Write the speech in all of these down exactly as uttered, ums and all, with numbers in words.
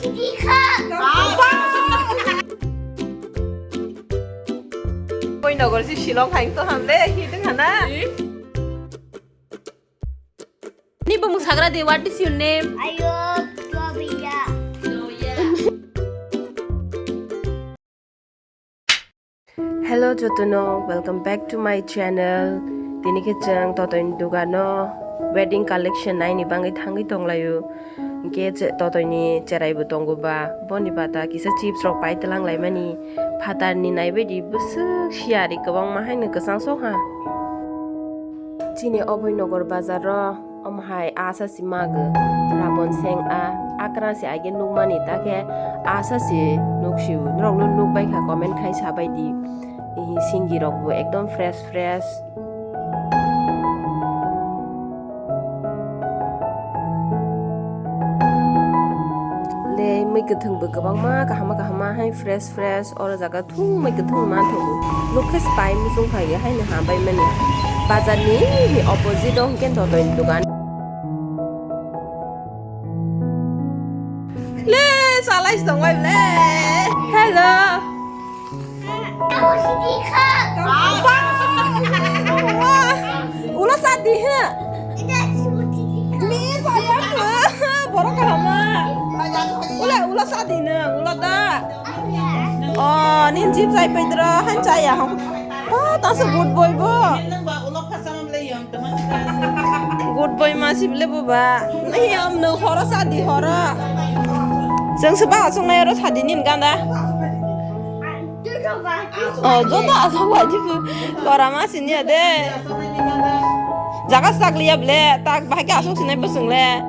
Koi nogor si Shillong hai to ham le, hi tong hana? Ni bo musagra de, what is your name? Ayo, Tobiya. Hello jotono, welcome back to my channel. Tini khe chwng totoni dugano wedding collection naini bagwi thangwi tonglaio. Hwnkhe che-, totoni cherai bo tongo ba, boni bata kisa chips rok pai twlang laimani. Phatarni naibaidi bwswk siyari kwbangma haino kwchang sokha. Chini Obhoynagar bazar o. Omo hai asa si mago, Rabon seng a, akra si aige nukmani, ta khe asa si nuksio. Norokno nukbai kha, comment khai sabai di. Ihi singi rok bo ekdom fresh fresh. Le mui kwthwng bo kwbangma kahama kahama hai fresh fresh oro jaga. Thung mai kwthwng ma thung. Nukhe spai muchung phai ya haino hambai mani. Bazar ni opposite o hwnkhe totoi ni dogan. Le salai tong bai le. Hello. Ulo sadi ha. Ni saya ke. Borok kahama. Ulo, ulo sadi na, ulo da. Oh, nin jeep jai paidra, han jaya hong. Oh, ta se good boy bo. Good boy ma si bile bo ba. Nahi am no horo sadi horo. Jeng se ba song na ro sadi nin ganda. Oh, joto asok ba jiku. Kora ma sini ade. Jaga sak liya bile, tak bahai ke asok sinai bo song le.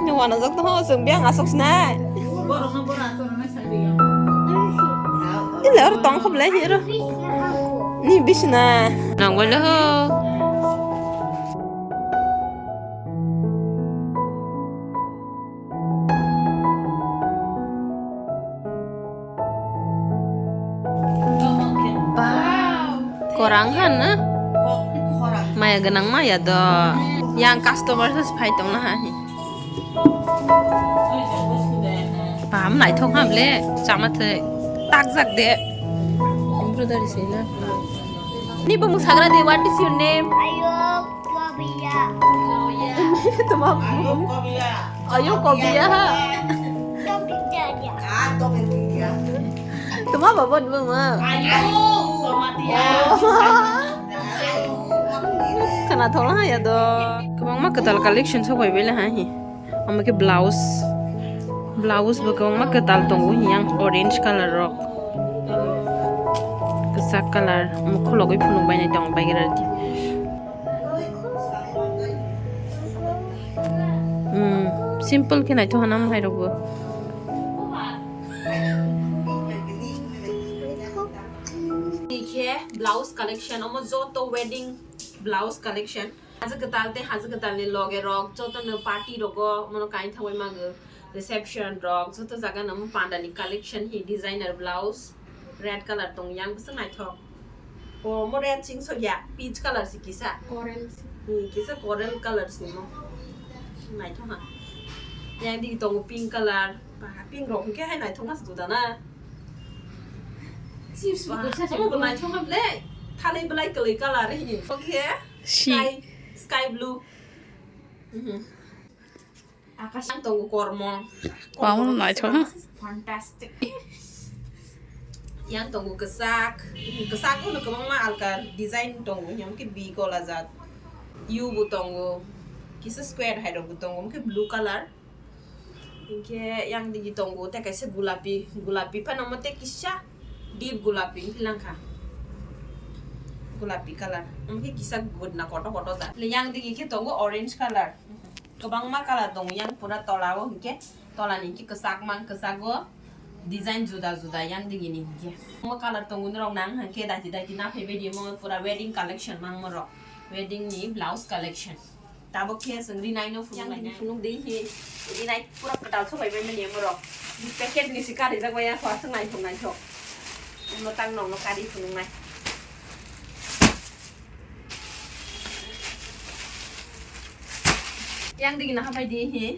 Ni wana jok to ho song biang asok sinai. Ile oro tong khob lai hi oro. Ni bisna. Nang wala ho. Wow. Korang han na? Maya ganang maya do. Yang customer sa phai tong na ha hi. Pam naithok ham le, chama thai. Takjak de. Embroidery se na. Ni bo musagra de, what is your name? Ayo, Kobiya. Tama. Ayo, Kobiya ha. Kobiya ya. Tama baba dua ma. Ayo, Somatia. Kana thola ha ya do. Kwbangma kwtal collection sok bai bele ha hi. Omo khe blouse, blouse bo kwbangma kwtal tongo, yang orange colour rok, kwchak colour, omo khulogwi phunuk bainai tong bai gra di. Hmm, simple khe naithok hana omo hai rok bo. Ni khe blouse collection, omo joto wedding blouse collection. Haja kwtal tei haja kwtal ni loge rok joto no party rogo mono kain thangwi mago, reception rok joto jaga no panda ni collection hi designer blouse red colour tong yang bwswk naithok. O mo red sing sok ya, peach colour si kisa. Coral. Hmm, kisa coral colour si mo. Naithok ha. Yang di tongo pink colour. Ba, pink rok hwnkhe hai naithok ma se juda na. Chips bo kisa. Omo bo naithok ma ble. Thalai belai kwlwi colour hi. Okay. Si. Sky, sky blue. Mhm. Akash yang tongo kormo. Wow, naithok. Fantastic. Yang tongo kwchak. Kwchak no kwbangma alka design tongo. Yang ke bi gola jat. U bo tongo. Kisa square hai rok bo tongo. Ke blue colour. Hinkhe yang digi tongo tei kaisa gulapi, gulapi phano omo tei kisa deep gulapi wngkhe langkha, gulapi colour. Omo khe kisa gudna kotor kotor da. Yang digi khe tongo orange colour, kwbangma colour tongo yang pura tola o, hinkhe tola ni hinkhe kwchak mang, kwchak o design juda juda yang digi ni hinkhe. Omo colour tongo norok nang hinkhe daiti daiti naphai bai di, omo pura wedding collection mang morok, wedding ni blouse collection. Tabuk khe chwng rinai no phunuk lainai. Phunuk di hi, rinai pura kwtal sobai bai mani borok. Packet ni si karijak bai ya, aswk naithok naithok. Ano tang nokno kari phunuknai. Yang digi naha bai di hi.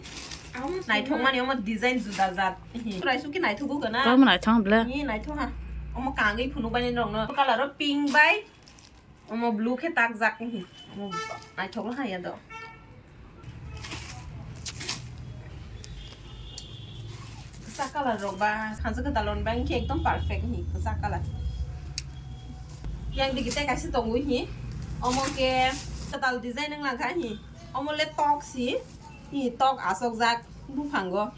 Naithok mani omo design juda jat. Surai suki naithok gana. Tamo naithok ble. Ni naithok ha. Omo kangwi phunuk bani rokno. Color o pink bai. Omo blue khe takjak. Omo naithok ha ya do. Kwchak color rok ba, hansa kwtal rok ni bagwi khe ekdom perfect hi kwchak color. Yang digi tei kaisa tongo hi, omo khe kwtal design wng langkha hi, omo le tok si, hi tok asokjak buphango.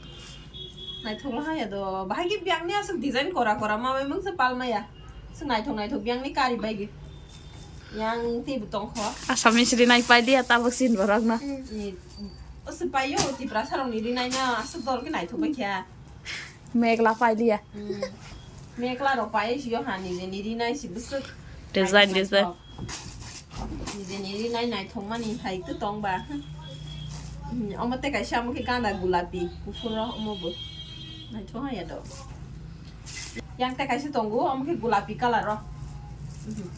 Naithok ha ya do, bahai khe biyang ni aswk design kora kora ma bai mungsa pal maya. Swk naithok naithok biyang ni kari bai ge. Yang tei bo tongkho. Assamese rinai pai dia tabuk sin borok no. Hmm, ni, o se pai yo, Tiprasa rok ni rinai no aswk dol khe naithok bai kha. Megla pai dia. Hmm. Megla rok pai si yo ha ni je ni rinai si bwswk. Design, naithok design. Naithok. Ni je ni rinai naithok mani hai to tong ba. Hmm, omo tei kaisa omo khe ganda gulapi, kuphur o omo bo. Naithok ha ya do. Yang tei kaisa tongo, omo khe gulapi color o. Mhm.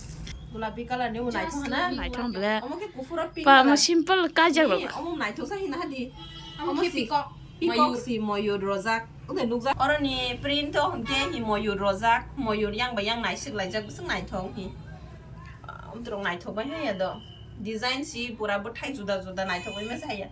Gulapi color ni bo naithok hana. Naithok ble. Omo khe kuphur o pink color. Pa, omo simple kajak rok. Ni, omo naithok sa hina hadi. Omo khe si peacock. Peacock si moyur rojak. Ode nukjak. Oro ni print o hwnkhe hi moyur rojak. Moyur yang bai yang naisik laijak bwswk naithok hi. Omtrok naithok bai haya do. Design si pura bwthai juda juda naithok bai masa haya.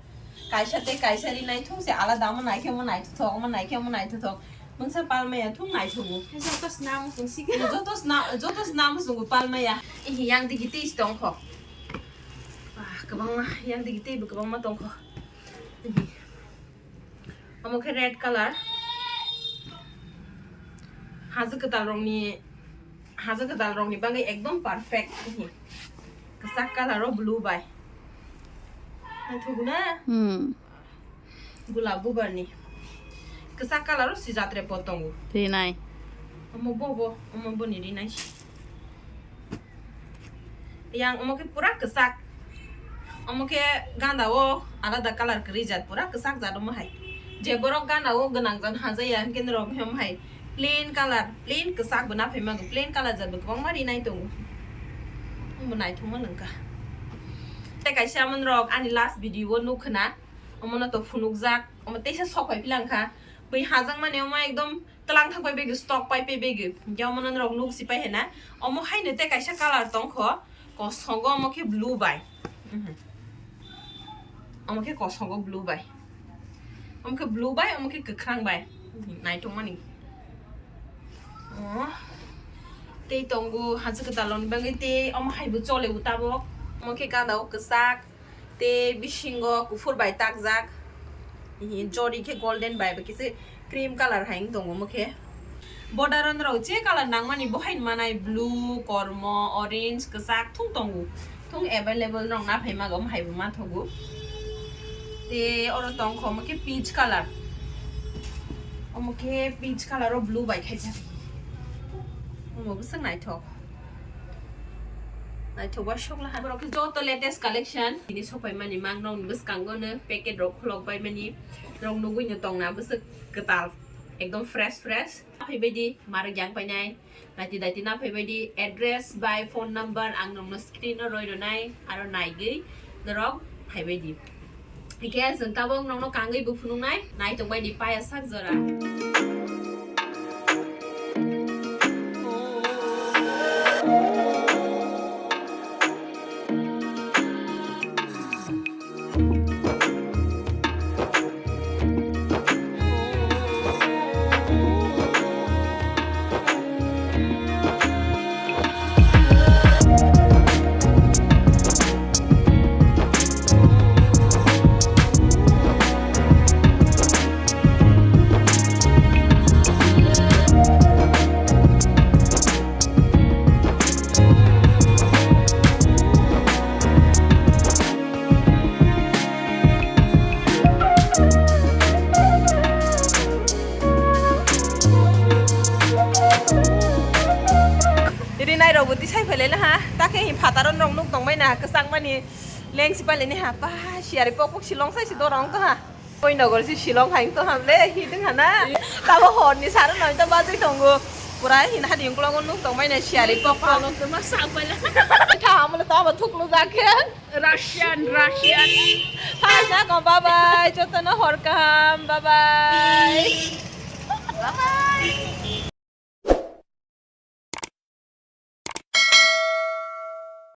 Kaisa tei kaisa rinai thung se alada, omo naikhe omo naithothok, omo naikhe omo naithothok. Mungsa palmaya thung naithogo. Joto snam sung si. Joto sna-, joto snam sung palmaya. Ihi yang digi tei tongkho. Ah, kwbangma yang digi tei bo kwbangma tongkho. Ihi. Omo khe red color. Haja kwtal rokni, haja kwtal rokni bagwi ekdom perfect. Kwchak color o blue bai. Naithogo na? Hmm. Gulab bubar ni. Kwchak color o si jatre po tongo. Rinai. Omo bo bo, omo boni rinai si. Yang omo khe pura kwchak. Omo khe ganda o alada color kwrwi jat, pura kwchak jat omo hai. Je borok ganda o gwnang jat hajaya, hwnkhe norok omo hai plain color, plain kwchak bo naphai mago, plain color jat bo kwbangma rinai tongo. Omo naithokma nangkha. Tei kaisa amon rok ani last video o nukha na, omo no to phunukjak, omo teisa sok phai philangkha. Bui hajak mani omo ekdom tlang thang pai begi, stock pai pai begi. Hingke omo no norok nuk si pai hena. Omo hai no tei kaisa color tong kho. Kosongo omo khe blue bai. Mhm. Omo khe kosongo blue bai. Omo khe blue bai, omo khe kwkhrang bai. Naithok mani. Oh. Tei tongo haja kwtal rok ni bagwi tei omo hai bo chole bo tabok. Omo khe ganda o kwchak. Tei bisingo kuphur bai takjak, ihi jori khe golden bai, bai khe se cream color hai wng tongo omo khe. Border on rok je color nangmani bo hai manai, blue, kormo, orange, kwchak thung tongo, thung available rok naphai mago, omo hai bo manthogo. Tei oro tongkho omo khe peach color, omo khe peach color o blue bai khaijak, omo bwswk naithok. Naithok ba sok laha. Borok khe joto latest collection. Tini sopai mani mang nong bwskango no packet rok khulok bai mani. Rok nugui no tong na bwswk kwtal. Ekdom fresh fresh. Phai bai di, marok yang pai nai. Naiti daiti na phai bai di. Address bai phone number ang nong no screen o roi rwnai. Aro naigwi norok phai bai di. Hingke chwng tabok nongno kangwi bo phunuknai, naitok bai di paya sak jora. Rinai rok bo tisai phailai laha, takhe hi phataro norok nuk tongbai na kwchangmani lengsi pailai ni ha, pa siyari pok pok silong sai si dora wng tong ha. Koinogor si silong hai wng tong ha le, hi ding ha na. Tabo hor ni saro noi ta bajai tongo. Pura hini hadi yung kulong nung tong mai na siari papa. Palok tuma sa pala. Tha amul tama thuklu jakhe. Russian, Russian. Hai na ko bye bye. Jotono hor kaham. Bye bye. Bye bye.